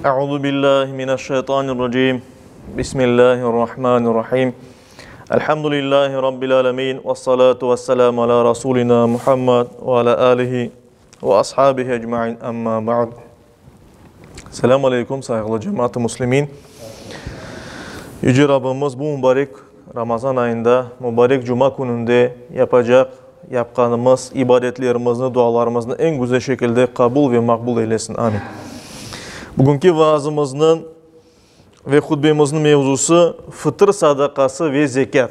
Euzu billahi mineşşeytanirracim. Bismillahirrahmanirrahim. Elhamdülillahi rabbil alamin ve salatu vesselamu ala rasulina Muhammed ve ala alihi ve ashabihi ecmain. Amma ba'd. Selam aleykum sayğılı cemaat-ı muslimin. Yüce Rabbimiz bu mübarek Ramazan ayında, mübarek cuma kününde yapacaq, yapqanımız ibadetlerimizni, dualarımıznı eñ güzel şekilde qabul ve maqbul eylesin. Amin. Bugünki vaazımıznıñ ve hutbemizniñ mevzusı fıtır sadaqası ve zekât.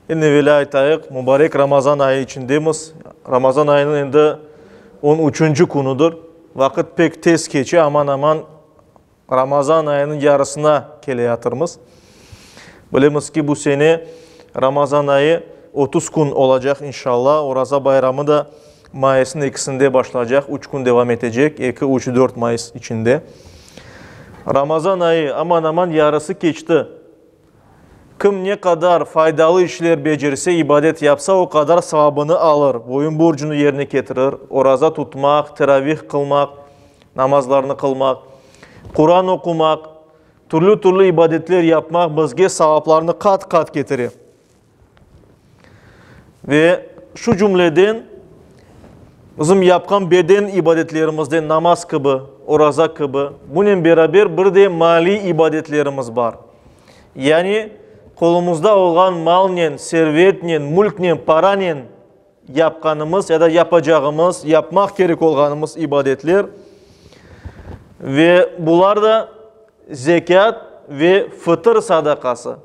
Eñ evelâ aytayıq, mübarek Ramazan ayı içindemiz. Ramazan ayınıñ endi on üçünci künüdir. Vaqıt pek tez keçe, aman-aman Ramazan ayınıñ yarısına keleyatırmız. Bilemiz ki, bu sene Ramazan ayı 30 kün olacaq, inşallah. Oraza bayramı da mayısnıñ ekisinde başlaycaq, üç kün devam etecek, eki, üç, dört mayıs içinde. Ramazan ayı aman-aman yarısı keçti. Kim ne qadar faydalı işler becerse, ibadet yapsa, o qadar savabını alır, boyun borcunı yerine ketirir, oraza tutmaq, teravih qılmaq, namazlarnı qılmaq, Quran oqumaq, türlü-türlü ibadetler yapmaq bizge savaplarnı qat-qat ketire. Ve şu cümleden bizim yapqan beden ibadetlerimizden namaz kibi, oraza kibi, bunen beraber bir de maliy ibadetlerimiz bar. Yani qolumızda olğan malnen, servetnen, mülknen, paranen yapqanımız ya da yapacağımız, yapmaq kerek olğanımız ibadetler ve bular da zekât ve fıtır sadaqası.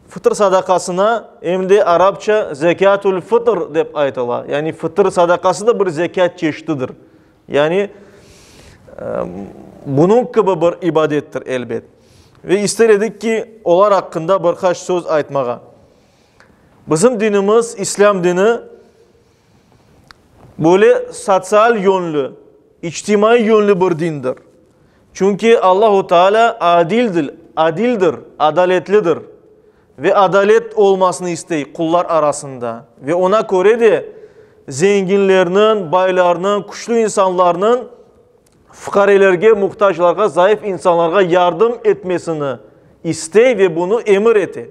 Fıtır sadaqasına em de arapça zekâtül fıtır dep aytıla. Yani fıtır sadaqası da bir zekât çeşitidir. Yani bunıñ kibi bir ibadettir elbet. Ve ister edik ki, olar aqqında bir qaç söz aytmağa. Bizim dinimiz, İslâm dini, böyle sotsial yönlü, içtimaiy yönlü bir dindir. Çünki Allahu Teala adildir, adildir, adaletlidir ve adalet olmasını istey qullar arasında. Ve oña köre de zenginlerniñ, baylarnıñ, küçlü insanlarnıñ fuqarelerge, muhtaclarğa, zayıf insanlarğa yardım etmesini istey ve bunı emir ete.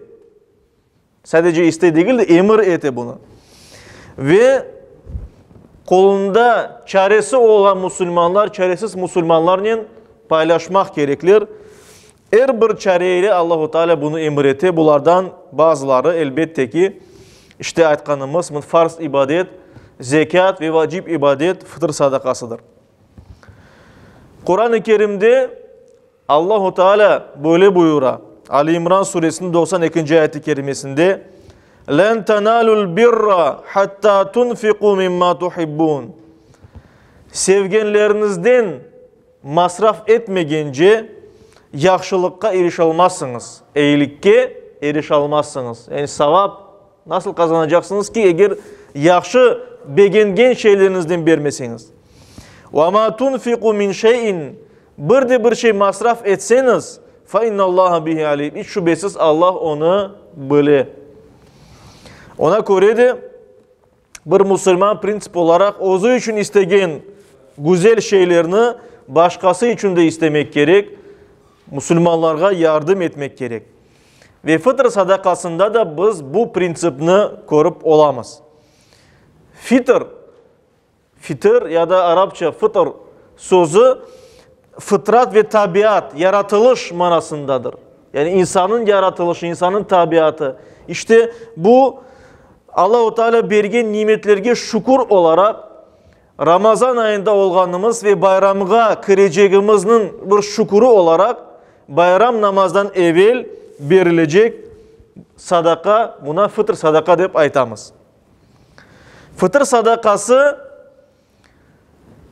Sadece istey degil de, emir ete bunı. Ve qolunda çaresi olğan musulmanlar, çaresiz musulmanlarnen paylaşmaq kerekler. Er bir çare ile Allahu Teala bunı emir ete. Bulardan bazıları, elbette ki, işte aytqanımız farz ibadet, zekât ve vacip ibadet, fıtır sadaqasıdır. Quran-ı Kerimde Allahu Teala böyle buyura, Ali İmran suresiniñ 92-nci ayeti kerimesinde, Len tenalul birra hatta tunfiqu mimma tuhibbun. Sevgenleriñizden masraf etmegence yahşılıqqa irişalmazsıñız, eyilikke irişalmazsıñız. Yani savap nasıl qazanacaqsıñız ki, eger yahşı begengen şeyleriñizden bermeseñiz. Ve ma tunfiqu min şeyin Bir de bir şey masraf etseñiz, fe innallaha bihi alim, iç şübesiz Allah onı bile. Ona köre de bir musulman printsip olaraq özü içün istegen güzel şeylerni başqası içün de istemek kerek, musulmanlarğa yardım etmek kerek. Ve fıtr sadaqasında da biz bu printsipni körip olamız. Fitr Fitr ya da arapça fıtr sözü fıtrat ve tabiat, yaratılış manasındadır. Yani insanın yaratılışı, insanın tabiatı. İşte bu Allahu Teala bergen nimetlerge şükür olaraq Ramazan ayında olğanımız ve bayramğa kirecegimizniñ bir şükürü olaraq bayram namazdan evel berilecek sadaqa, buna fıtr sadaqa dep aytamız. Fıtır sadaqası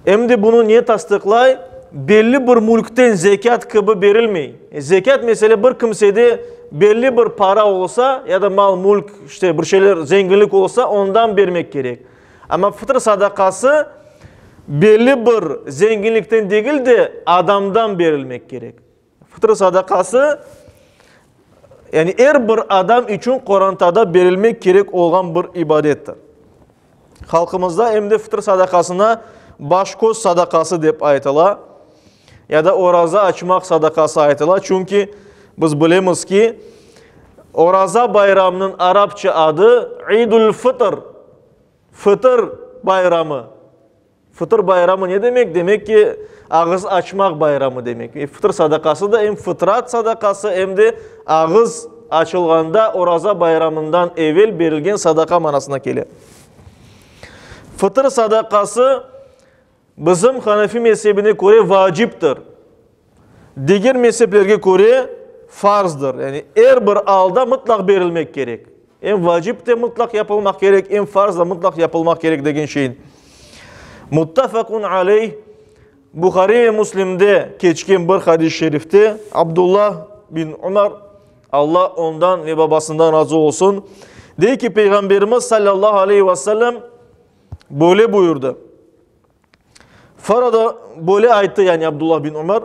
em de bunı ne tasdıqlay? Belli bir mülkten zekât kibi berilmey. Zekât, mesele, bir kimsede belli bir para olsa ya da mal-mülk, işte bir şeyler, zenginlik olsa, ondan bermek kerek. Amma fıtır sadaqası belli bir zenginlikten degil de, adamdan berilmek kerek. Fıtır sadaqası, yani er bir adam içün qorantada berilmek kerek olğan bir ibadettir. Halqımızda em de fıtır sadaqasına baş-köz sadaqası dep aytıla. Ya da oraza açmaq sadaqası aytıla, çünki biz bilemiz ki, Oraza bayramınıñ arapça adı İdül-Fıtr, Fıtır bayramı. Fıtır bayramı ne demek? Demek ki, ağız açmaq bayramı demek. E, fıtır sadaqası da em fıtrat sadaqası, em de ağız açılğanda Oraza bayramından evel berilgen sadaqa manasına kele. Fıtır sadaqası Bizim Hanefi mezebine köre vaciptir. Diger mezeplerge köre farzdır. Yani er bir alda mıtlaq berilmek kerek. Em vacip de mıtlaq yapılmaq kerek, em farz da mıtlaq yapılmaq kerek degen şeyin. Muttafaqun aleyh Buhari ve Müslimde keçken bir hadis-i şerifte Abdullah bin Umar, Allah ondan ve babasından razı olsun, dey ki, Peyğamberimiz sallallahu aleyhi ve sellem Böyle buyurdı. Farada böyle ayttı yani Abdullah bin Umar.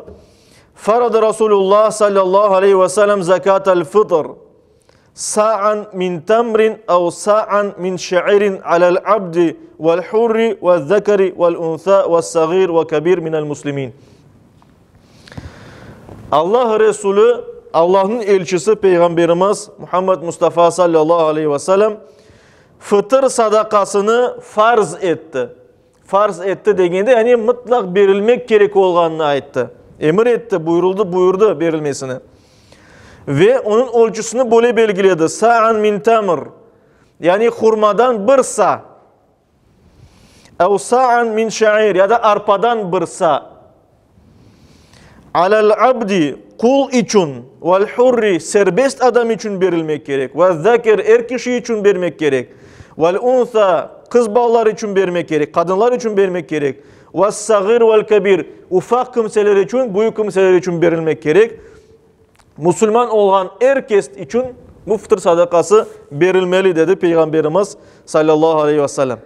Farada Rasulullah sallallahu aleyhi ve sellem zekat el fıtr sa'an min temrin ev sa'an min şe'irin alel abdi vel hurri vel zekeri vel unsa vel sagir ve kebir minel muslimin. Allah Resulü, Allah'ın elçisi Peygamberimiz Muhammed Mustafa sallallahu aleyhi ve sellem Fıtır sadaqasını farz etti. Farz etti degende, yani mıtlaq berilmek kerek olğanını ayttı. Emir etti, buyuruldı, buyurdı berilmesini. Ve onıñ ölçüsini böyle belgiledi, sa'an min tamr, yani hurmadan bir sa, ev sa'an min şa'ir, ya da arpadan bir sa. Alel abdi, qul içün, vel hurri, serbest adam içün berilmek kerek, ve zeker, er kişi içün bermek kerek, vel unsa, qız balalar içün bermek kerek, qadınlar içün bermek kerek, ve sağir vel kebir, ufaq kimseler içün, büyük kimseler içün berilmek kerek. Musulman olğan er kes içün bu fıtır sadaqası berilmeli, dedi Peyğamberimiz sallallahu aleyhi ve sellem.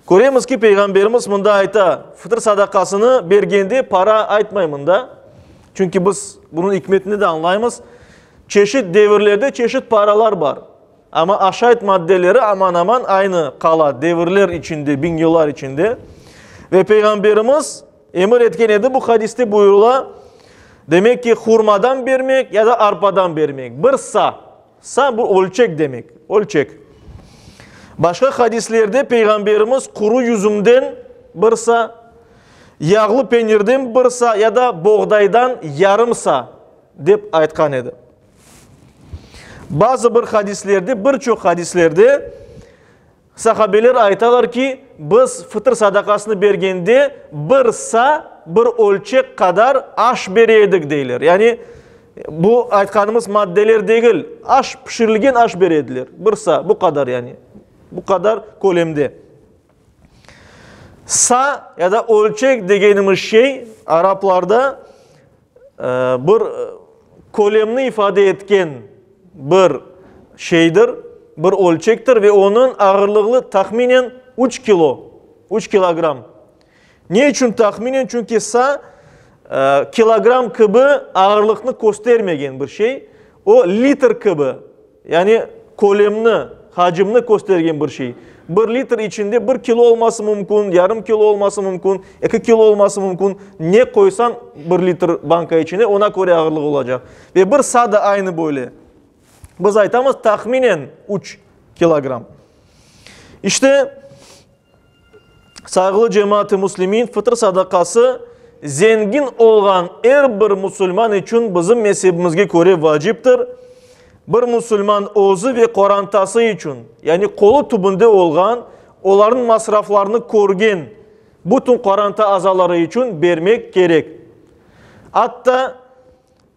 Köremiz ki, Peyğamberimiz mında ayta, fıtır sadaqasını bergende para aytmay mında. Çünki biz bunıñ ikmetini de añlaymız. Çeşit devirlerde çeşit paralar bar. Amma aşayt maddeleri aman-aman aynı qala devirler içinde, biñ yıllar içinde. Ve Peyğamberimiz emir etken edi, bu hadiste buyurıla, demek ki, hurmadan bermek ya da arpadan bermek. Bir sa. Sa bu ölçek demek, ölçek. Başqa hadislerde Peyğamberimiz quru yüzümden bir sa, yağlı penirden bir sa ya da boğdaydan yarım sa dep aytqan edi. Bazı bir hadislerde, bir çoq hadislerde Sahabeler aytalar ki, biz fıtır sadaqasını bergende bir sa, bir ölçek qadar aş bere edik, deyler. Yani, bu aytqanımız maddeler degil, aş, pişirilgen aş bere ediler. Bir sa, bu qadar yani, bu qadar kölemde. Sa ya da ölçek degenimiz şey araplarda bir kölemni ifade etken bir şeydir, bir ölçektir ve onıñ ağırlığı tahminen üç kilo, üç kilogramm. Ne içün tahminen? Çünki sa kilogramm kibi ağırlıqnı köstermegen bir şey, o litr kibi, Yani kölemni, hacimni köstergen bir şey. Bir litr içinde bir kilo olması mümkün, yarım kilo olması mümkün, eki kilo olması mümkün. Ne qoysañ bir litr banka içine, ona köre ağırlığı olacaq. Ve bir sa da aynı böyle. Biz aytamız tahminen üç kilogramm. İşte, Sayğılı cemaat-ı müslimin, fıtır sadaqası zengin olğan er bir musulman içün bizim mezhebimizge köre vaciptir. Bir musulman özü ve qorantası içün, yani qolu tübünde olğan, olarnıñ masraflarını körgen bütün qoranta azaları içün bermek kerek. Atta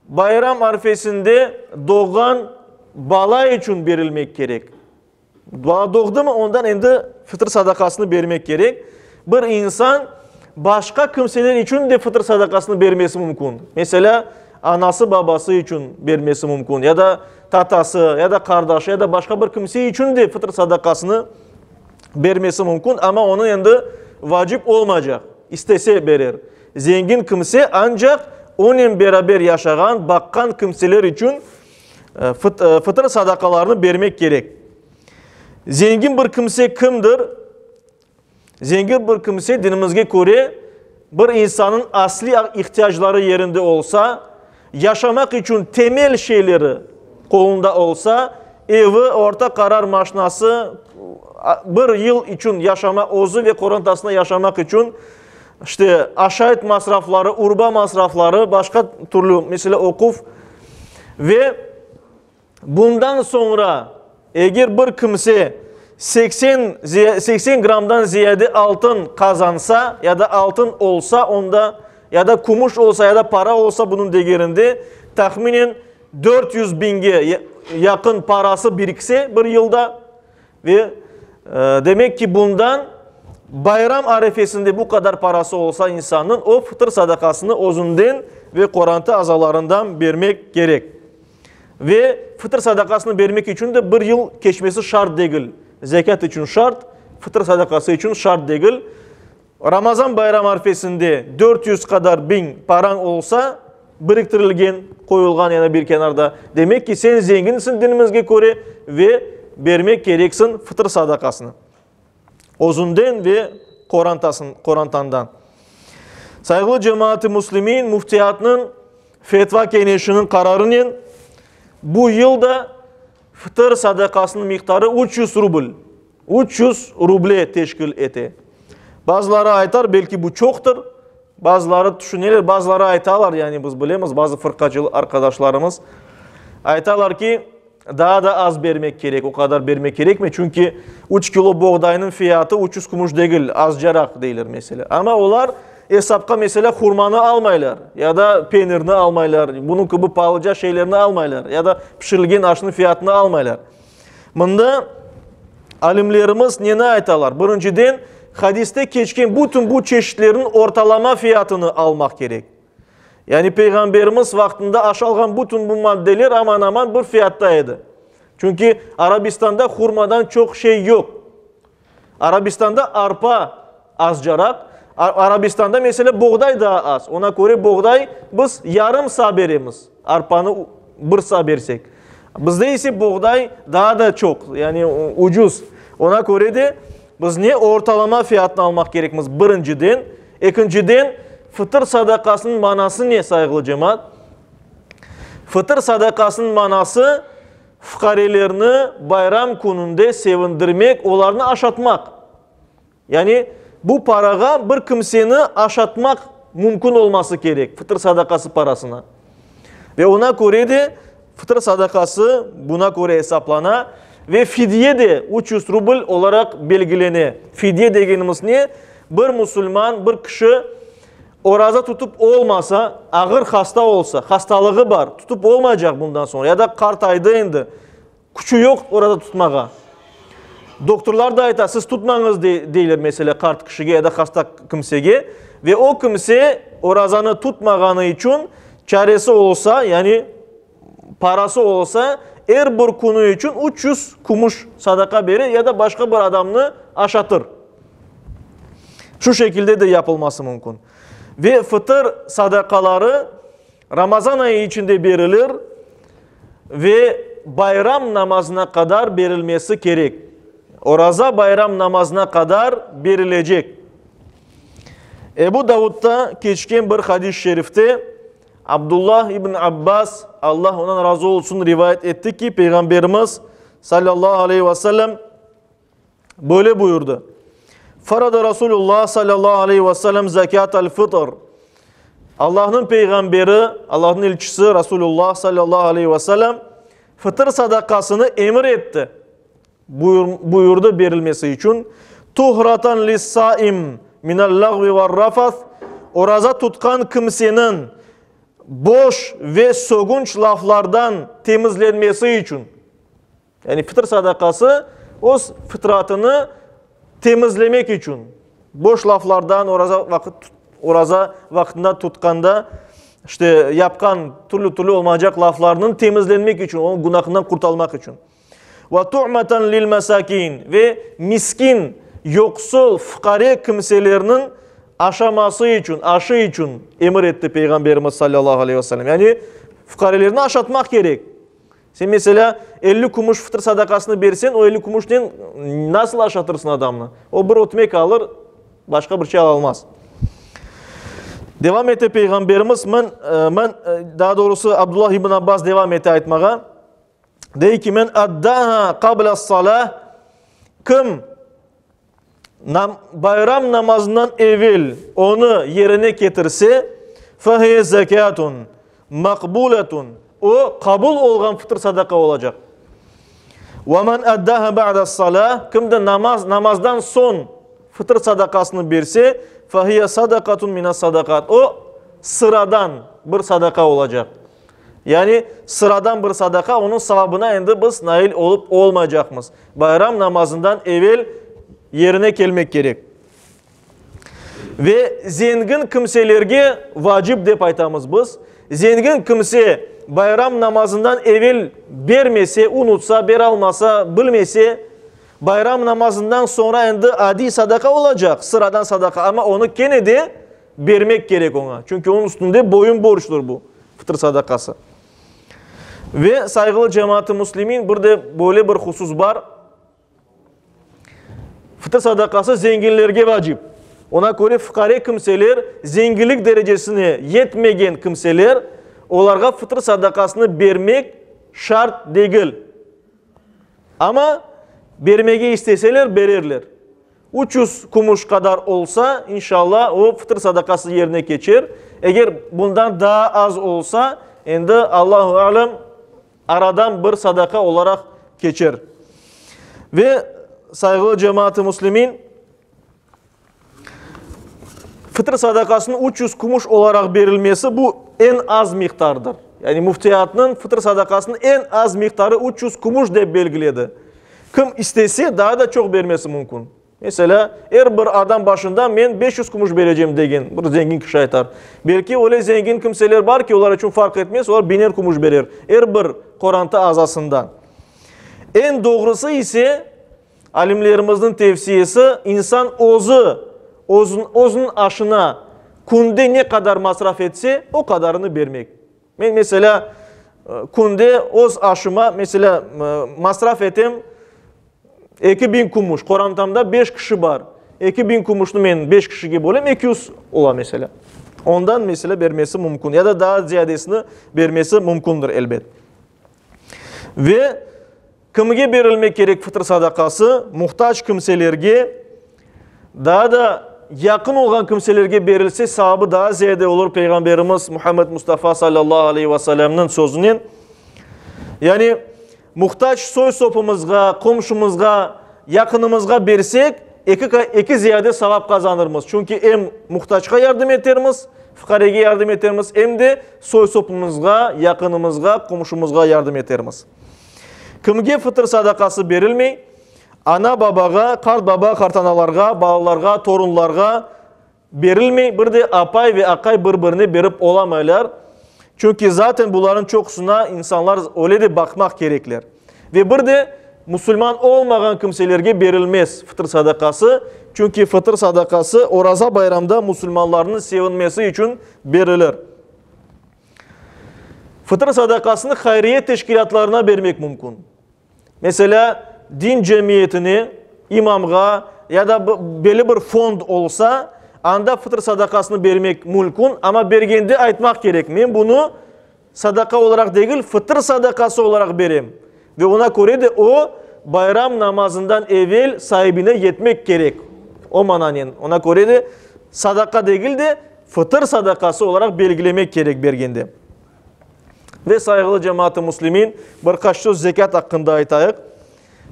bayram arfesinde doğğan bala içün berilmek kerek. Bala doğdumı, ondan endi fıtır sadaqasını bermek kerek. Bir insan başqa kimseler içün de fıtır sadaqasını bermesi mümkün. Meselâ, anası, babası içün bermesi mümkün, ya da tatası, ya da qardaşı, ya da başqa bir kimse içün de fıtır sadaqasını bermesi mümkün, amma onıñ endi vacip olmaycaq, istese berer. Zengin kimse ancaq onen beraber yaşağan, baqqan kimseler içün Fıtır sadaqalarını bermek kerek. Zengin bir kimse kimdir? Zengin bir kimse dinimizge köre. bir insannıñ asliy ihtiyacları yerinde olsa, yaşamaq içün temel şeyleri qolunda olsa, evi, orta qarar maşnası, bir yıl içün yaşama, özü ve qorantasına yaşamaq içün, işte, aşayt masrafları, urba masrafları, başqa türlü, meselâ, oquv ve Bundan soñra, eger bir kimse 80 grammdan ziyade altın qazansa ya da altın olsa onda, ya da kümüş olsa, ya da para olsa bunıñ degerinde, tahminen 400 biñge yaqın parası birikse bir yılda, ve demek ki, bundan bayram arefesinde bu qadar parası olsa insannıñ, o fıtır sadaqasını özünden ve qoranta azalarından bermek kerek. Ve fıtır sadaqasını bermek içün de bir yıl keçmesi şart degil. Zekât içün şart, fıtır sadaqası içün şart degil. Ramazan bayramı arfesinde 400 qadar biñ parañ olsa, biriktirilgen, qoyulğan yana bir kenarda, demek ki, sen zenginsiñ dinimizge köre ve bermek kereksiñ fıtır sadaqasını. Özünden ve qorantandan. Sayğılı cemaat-i müslimin, Müftiyatnıñ Fetva keñeşiniñ qararınen bu yıl da fıtır sadaqasınıñ miqdarı 300 rubl, 300 ruble teşkil ete. Bazıları aytar, belki bu çoqtır, bazıları tüşüneler, bazıları aytalar, yani biz bilemiz, bazı fırqacı arqadaşlarımız aytalar ki, Daa da az bermek kerek, o qadar bermek kerekmey, çünki üç kilo boğdaynıñ fiyatı 300 kümüş degil, azcaraq, deyler meselâ. Amma olar esapqa, meselâ, hurmanı almaylar, ya da penirni almaylar, bunıñ kibi palıca şeylerni almaylar, ya da pişirilgen aşnıñ fiyatını almaylar. Mında alimlerimiz neni aytalar? Birinciden, hadiste keçken bütün bu çeşitlerniñ ortalama fiyatını almaq kerek. Yani Peyğamberimiz vaqtında aşalğan bütün bu maddeler aman-aman bir fiyatta edi. Çünki Arabistanda hurmadan çoq şey yoq. Arabistanda arpa azcaraq, Arabistanda, meselâ, boğday daa az. Ona köre boğday biz yarım sa beremiz, arpanı bir sa bersek. Bizde ise boğday daa da çoq, yani ucuz. Ona köre de biz ne ortalama fiyatnı almaq kerekmiz birinciden. Ekinciden, fıtır sadaqasınıñ manası ne, sayğılı cemaat? Fıtır sadaqasınıñ manası, fuqarelerni bayram kününde sevindirmek, olarnı aşatmaq. Yani, bu parağa bir kimseni aşatmaq mümkün olması kerek, fıtır sadaqası parasına. Ve ona köre de fıtır sadaqası buna köre esaplana ve fidye de 300 rubl olaraq belgilene. Fidye degenimiz ne? Bir musulman, bir kişi oraza tutıp olmasa, ağır hasta olsa, hastalığı bar, tutıp olmaycaq bundan soñra, ya da qartaydı endi, Küçü yoq oraza tutmağa. Doktorlar da ayta, siz tutmañız, deyler, meselâ, qart kişige ya da hasta kimsege. Ve o kimse orazanı tutmağanı içün çaresi olsa, yani parası olsa, er bir künü içün 300 kümüş sadaqa berir ya da başqa bir adamnı aşatır. Şu şekilde de yapılması mümkün. Ve fıtır sadaqaları Ramazan ayı içinde berilir. Ve bayram namazına qadar berilmesi kerek. Oraza bayram namazına qadar berilecek. Ebu Davudda keçken bir hadis-i şerifte Abdullah ibn Abbas, Allah ondan razı olsun, rivayet etti ki, Peyğamberimiz sallallahu aleyhi ve sellem böyle buyurdı, Farada Rasulullah sallallahu aleyhi ve sellem zekat el-fıtr. Allahnıñ Peyğamberi, Allahnıñ elçisi Rasulullah sallallahu aleyhi ve sellem fıtır sadaqasını emir etti, buyurdı berilmesi içün, Tuhratan lis-saim minel-lağvi ver-rafath, oraza tutqan kimseniñ boş ve sögünç laflardan temizlenmesi içün. Yani fıtır sadaqası öz fıtratını temizlemek içün, boş laflardan oraza vaqıt oraza vaqtında tutqanda işte yapqan türlü-türlü olmaycaq laflarnıñ temizlenmek içün, onıñ günahından qurtalmaq içün. Ve tu'matan lil masakin ve miskin, yoqsul, fuqare kimselerniñ aşaması içün, aşı içün emir etti Peyğamberimiz sallallahu aleyhi ve sellem. Yani fuqarelerni aşatmaq kerek. Sen, meselâ, 50 kümüş fıtır sadaqasını berseñ, o 50 kümüşnen nasıl aşatırsıñ adamnı? O bir ötmek alır, başqa bir şey ala almaz. Devam ete Peyğamberimiz, men, men, daa doğrusı Abdullah ibn Abbas devam ete aytmağa. Dey ki, men addaha qabla salah, kim nam, bayram namazından evel onı yerine ketirse, fehiye zekatun maqbuletun, o qabul olğan fıtır sadaqa olacaq. Ve men addaha ba'da salah, kim de namaz, namazdan soñ fıtır sadaqasını berse, fehiye sadaqatun minas sadaqat, o sıradan bir sadaqa olacaq. Yani sıradan bir sadaqa, onıñ savabına endi biz nail olıp olmaycaqmız. Bayram namazından evel yerine kelmek kerek. Ve zengin kimselerge vacip dep aytamız biz. Zengin kimse bayram namazından evel bermese, unutsa, beralmasa, bilmese, bayram namazından soñra endi adiy sadaqa olacaq, sıradan sadaqa, amma onı kene de bermek kerek oña. Çünki onıñ üstünde boyun borcdur bu fıtır sadaqası. Ve sayğılı cemaat-ı müslimin, bir de böyle bir husus bar. Fıtır sadaqası zenginlerge vacip. Ona köre fıqare kimseler, zenginlik derecesine yetmegen kimseler, olarğa fıtır sadaqasını bermek şart degil. Amma bermege isteseler, bererler. 300 kümüş qadar olsa, inşallah, o fıtır sadaqası yerine keçer. Eger bundan daa az olsa, endi, Allahu alem, aradan bir sadaqa olaraq keçer. Ve, sayğılı cemaat-ı müslimin, fıtır sadaqasınıñ 300 kümüş olaraq berilmesi, bu eñ az miqdardır. Yani müftiyatnıñ fıtır sadaqasınıñ eñ az miqdarı 300 kümüş dep belgiledi. Kim istese, daa da çoq bermesi mümkün. Meselâ, er bir adam başından men 500 kümüş berecem degen bir zengin kişi aytar. Belki öyle zengin kimseler bar ki, olar içün farq etmez, olar biner kümüş berer er bir qoranta azasından. Eñ doğrusı ise, alimlerimizniñ tevsiyesi, insan özü, özüniñ aşına künde ne qadar masraf etse, o qadarını bermek. Men, meselâ, künde öz aşıma, meselâ, masraf etem 2000 kümüş. Qorantamda beş kişi bar. 2000 kümüşni men beş kişige bölem, 200 ola, meselâ. Ondan, meselâ, bermesi mümkün. Ya da daa ziyadesini bermesi mümkündir, elbet. Ve kimge berilmek kerek fıtır sadaqası? Muhtac kimselerge, daa da yaqın olğan kimselerge berilse, savabı daa ziyade olur, Peyğamberimiz Muhammed Mustafa sallallahu aleyhi ve sellemniñ sözünen. Yani, muhtac soy-sopumızğa, qomşumızğa, yaqınımızğa bersek, eki, eki ziyade savap qazanırmız. Çünki em muhtacqa yardım etermiz, Fuqarege yardım etermiz, em de soy-sopumızğa, yaqınımızğa, qomşumızğa yardım etermiz. Kimge fıtır sadaqası berilmey? Ana-babağa, qartbaba, qartanalarğa, balalarğa, torunlarğa berilmey, bir de apay ve aqay bir-birine berip olamaylar. Çünki zaten bularnıñ çoqusına insanlar öyle de baqmaq kerekler. Ve bir de musulman olmağan kimselerge berilmez fıtır sadaqası, çünki fıtır sadaqası Oraza bayramda musulmanlarnıñ sevinmesi içün berilir. Fıtır sadaqasını hayriye teşkilâtlarına bermek mümkün. Meselâ, din cemiyetine, imamğa ya da belli bir fond olsa, anda fıtır sadaqasını bermek mülkün, amma bergende aytmaq kerek, men bunı Sadaqa olaraq degil, fıtır sadaqası olaraq berem. Ve oña köre de o, bayram namazından evel saibine yetmek kerek. O mananen, oña köre de sadaqa degil de, fıtır sadaqası olaraq belgilemek kerek bergende. Ve sayğılı cemaat-ı müslimin, bir qaç söz zekât aqqında aytayıq.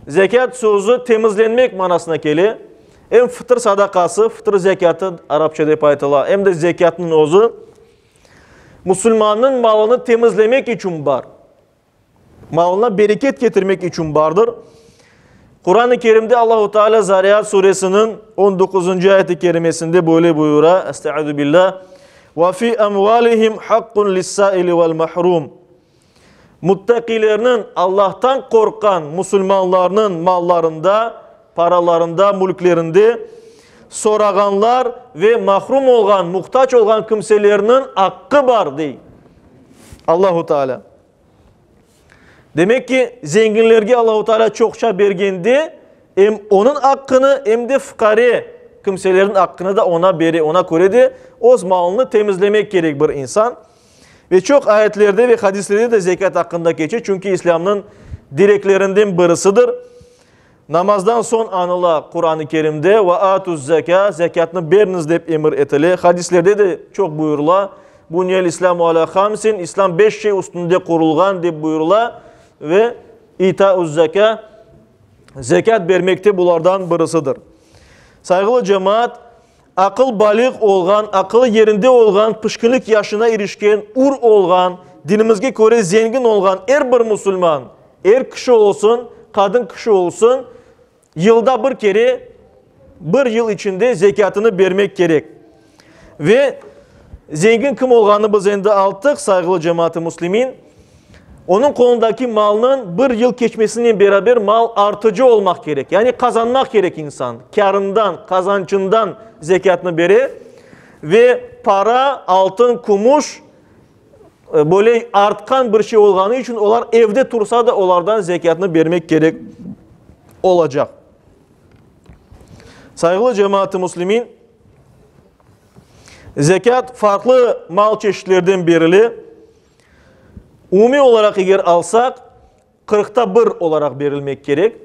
Zekât sözü temizlenmek manasına kele. Em fıtır sadaqası, fıtır zekâtı arapça dep aytıla, em de zekâtnıñ özü. Musulmannıñ malını temizlemek içün bar. Malına bereket ketirmek içün bardır. Quran-ı Kerimde Allahu Teala Zariyat suresiniñ 19-cı ayet-i kerimesinde böyle buyura, Estaizu billah, Ve fi emvalihim haqqun lis-saili vel mahrum. Muttaqilerniñ, Allahtan qorqqan musulmanlarnıñ mallarında, paralarında, mülklerinde sorağanlar ve mahrum olğan, muhtac olğan kimselerniñ aqqı bar, dey Allahu Teala. Demek ki, zenginlerge Allahu Teala çoqça bergende, em onıñ aqqını, em de fuqare. kimselerniñ aqqını da oña bere. Oña köre de öz malını temizlemek kerek bir insan. Ve çoq ayetlerde ve hadislerde de zekât aqqında keçe, çünki İslâmnıñ direklerinden birisidir. Namazdan soñ añıla Quran-ı Kerimde, Ve atuz-zekâ, zekâtnı beriñiz dep emir etile. Hadislerde de çoq buyurıla, Buniyel-İslâmu alâ hamsin, İslâm beş şey üstünde qurulğan dep buyurıla ve İtâuz-zekâ, zekât bermek de bulardan birisidir. Sayğılı cemaat, aqıl baliğ olğan, aqılı yerinde olğan, pişkinlik yaşına irişken, ür olğan, dinimizge köre zengin olğan er bir musulman, Er kişi olsun, qadın kişi olsun, yılda bir kere, bir yıl içinde zekâtını bermek kerek. Ve zengin kim olğanını biz endi alttıq, sayğılı cemaat-ı müslimin. Onıñ qolundaki malnıñ bir yıl keçmesinen beraber mal artıcı olmaq kerek. Yani qazanmaq kerek insan. Kârından, qazançından zekâtını bere. Ve para, altın, kümüş Böyle artqan bir şey olğanı içün olar evde tursa da olardan zekâtnı bermek kerek olacaq. Sayğılı cemaat-ı müslimin, zekât farqlı mal çeşitlerden berile. Umumiy olaraq eger alsaq, Qırqta bir olaraq berilmek kerek.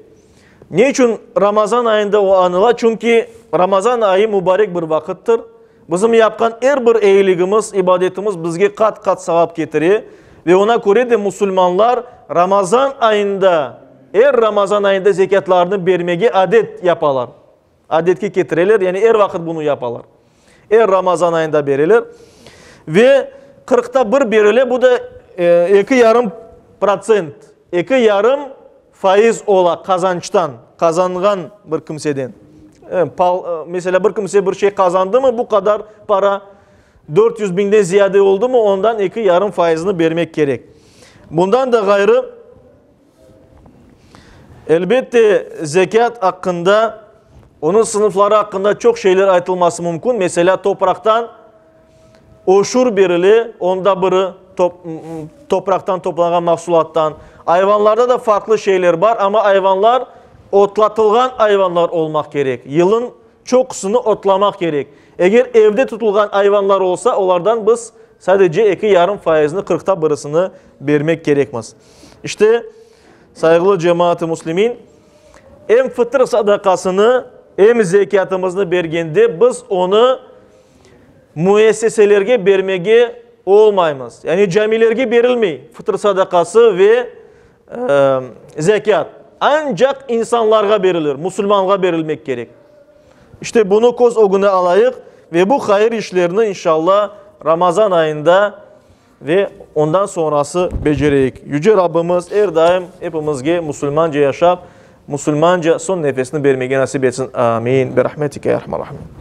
Ne içün Ramazan ayında o añıla? Çünki Ramazan ayı mübarek bir vaqıttır. Bizim yapqan er bir eyiligimiz, ibadetimiz bizge qat-qat savap ketire. Ve oña köre de musulmanlar Ramazan ayında, er Ramazan ayında zekâtlarını bermege adet yapalar. Adetke ketireler, yani er vaqıt bunı yapalar. Er Ramazan ayında bereler. Ve qırqta bir berile, bu da 2,5 protsent, 2,5% ola qazançtan, qazanğan bir kimseden. Meselâ, bir kimse bir şey qazandımı, bu qadar para, 400 biñden ziyade oldımı, ondan 2,5 faizini bermek kerek. Bundan da ğayrı, Elbette, zekât aqqında, onıñ sınıfları aqqında çoq şeyler aytılması mümkün. Meselâ, topraqtan öşür berile, onda biri, topraqtan toplanğan mahsulattan. Ayvanlarda da farqlı şeyler bar, amma ayvanlar otlatılğan ayvanlar olmaq kerek. Yılın çoqusını otlamaq kerek. Eger evde tutulğan ayvanlar olsa, olardan biz sadece 2,5 faizni, qırqta birisini bermek kerekmiz. İşte, sayğılı cemaat-ı müslimin, em fıtır sadaqasını, em zekâtımıznı bergende biz onı müesseselerge bermege olmaymız. Yani camilerge berilmey fıtır sadaqası ve zekât. Ancaq insanlarğa berilir, musulmanğa berilmek kerek. İşte bunı köz ögüne alayıq ve bu hayır işlerni inşallah Ramazan ayında ve ondan sonrası becereyik. Yüce Rabbimiz er daim epimizge musulmanca yaşap, musulmanca soñ nefesini bermege nasip etsin. Amin. Birahmetike ya erhamer rahimin.